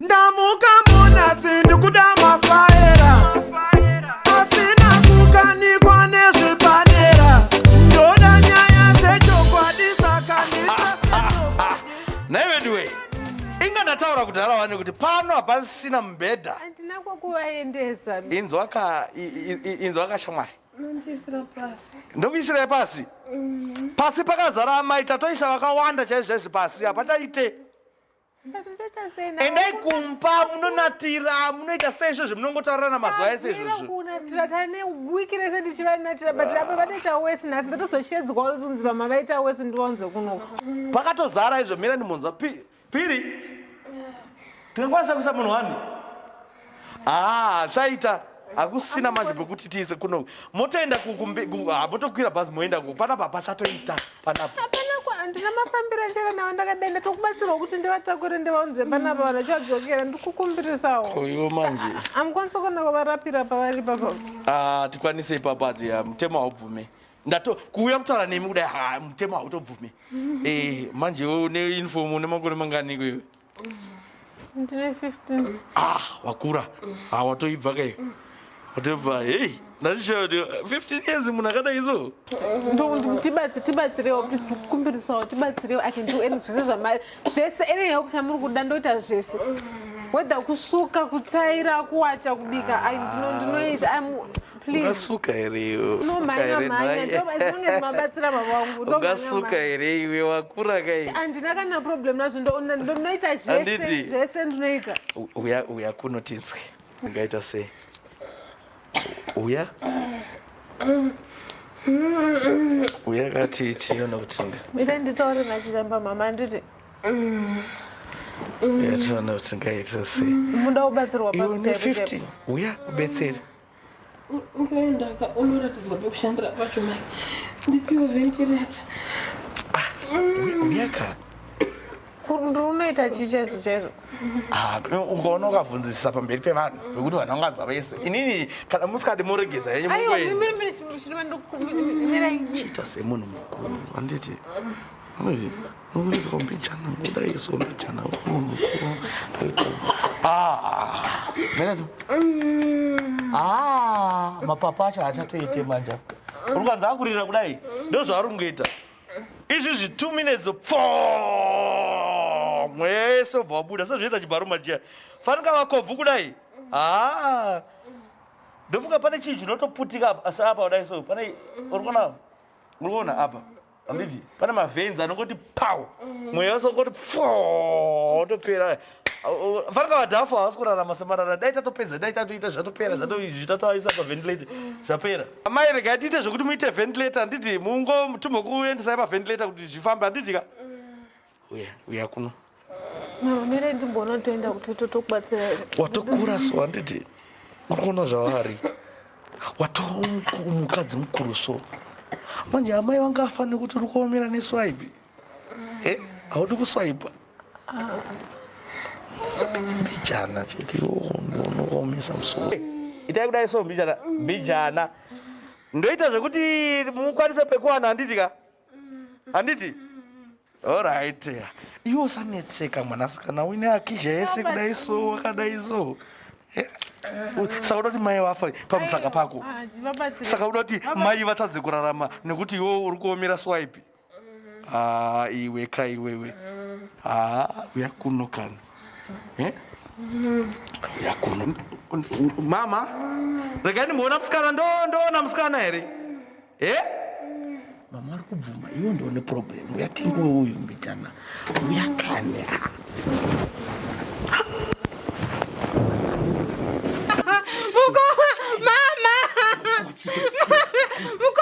Ndamuka munasi ndikuda mafaera asina kukanikwa nezvepadera ndoda nyaya dzechokwadi saka Nhai veduwe, inga ndataura kudhara wani kuti pano hapasisina mubhedha. Handina kwekuvaendesa. Inzwa ka inzwa ka shamwari. Nondisira pasi. Ndokuisirai pasi. Pasi pakazara amai tatoisa vakawanda chaizvo chaizvo pasi hapachaite. Endai kumba munonatira munoita sei izvozvo munongotaurirana mazuva ese izvozvo. Kunatira tane wiki rese ndichivanatira but apa vanoita wesi nhasi ndatozoshedzwa kunzi vama vaita wesi ndivanze kuno. Pakatozara izvo mira ndimonzwa piri. Tingakwanisa kuisa munhu wani? Ah, zvaita hakusina manje pekuti tiise kuno motoenda ah, motokwira bhazi moenda ku panapa pachatoita panapa hapana kwa handina mafambiro andichara nawo ndakadenda tokubatsirwa kuti ndivatakure ndivaunze panapa vanhu vachivadzokera ndikukumbirisawo koiwo manje hamukwanisi kuona kwavarapira pavari papa ah, tikwanise ipapo ati ah, mutemo haubvume ndato kuuya kutaura nemi kudai ha mutemo hautobvume eh, manje une uniform une makore manganiko iwe Ndine 15. Ah, wakura. Ah, watoibva kai. Watoibva. Hey, ndandishayo kuti 15 years munhu akadai so. Tibatsi tibatsirewo please tikukumbirisawo tibatsirewo I can do anything zvese zvamari zvese any help yamuri kuda ndoita zvese. Whether kusuka, kutsvaira, kuwacha, kubika, I ndinoita I'm Ungasuka here iwe? Unomhanya mhanya ndozvinonge zvimabatsira baba vangu. Ungasuka here iwe wakura kai? Handina kana problem nazvo ndinoita zvese zvese ndinoita. Uya uya kuno tinzwe. Ungaita sei? Uya. Uya kati tione kuti ndinga. Ita nditaure nachiremba mama anditi. Uya tione kuti ndingaita sei. Muda kubatsirwa pa 50. Uya kubetsere. Unoendaka unoratidzwa pekushandira pacho mai ndipiwe ventilator. Ah, uyaka unoita chii chaizvo chaizvo ah, ukaona ukabvunzisisa pamberi pevanhu pekuti vanhu vanganzwa vese inini kana musikati moregedza yenyu chiita semunhu mukuru anditi Unonzwa mbijana kudai so mbijana mukuru. Ah. Mira tu. Ah, mapapu acho haachatoite manje. Uri kwanza akurira kudai. Ndozvaari kungoita. Izvi zvi 2 minutes pfo. Mwese ubva wabuda sezvinoita chibharo majiya. Fanika vakobvu kudai. Ah. Ndofunga pane chii chinotoputika apa asi apa kudai so pane uri kuona uri kuona apa. Handiti pane maveins anongoti pau mweya wese ungoti pfo wotopera. Fanika vadhafu havasi kurarama semarara dai tatopedza dai tatoita zvatopera zvatozvi tatovaisa paventilator zvapera. Amai regai tiite zvekuti muite ventilator handiti mungo timbokuendesai paventilator kuti zvifambe handiti ka. Uya uya kuno. Mama mire ndimboona toenda kuti totokubatsira here. Watokura so handiti uri kuona zvavari. Watova mukadzi mukuru so. Manje amai vangafa nekuti uri kuomera neswipe. Eh, haudi kuswipa. Mbijana chete unoomesa musoro. Itai kudai so mbijana, mbijana. Ndoita zvekuti mukwanise pekuwana handiti ka? Handiti? Alright. Iwe usanetseka mwanasikana uine akizha yese kudai so wakadai so. Eh? Saka uda kuti mai vafa pamusaka pako. Ah, Saka uda kuti mai vatadze kurarama nekuti iwe uri kuomera swipe. Ah, iwe ka iwewe. Ah, uya kuno kana. Eh? Uya kuno. Mama, regai ndimboona musikana ndo ndoona musikana here? Eh? Mama ari kubvuma iwe ndione problem uyatingo uyu mbijana uyakane. Mukoma, mama. Mukoma.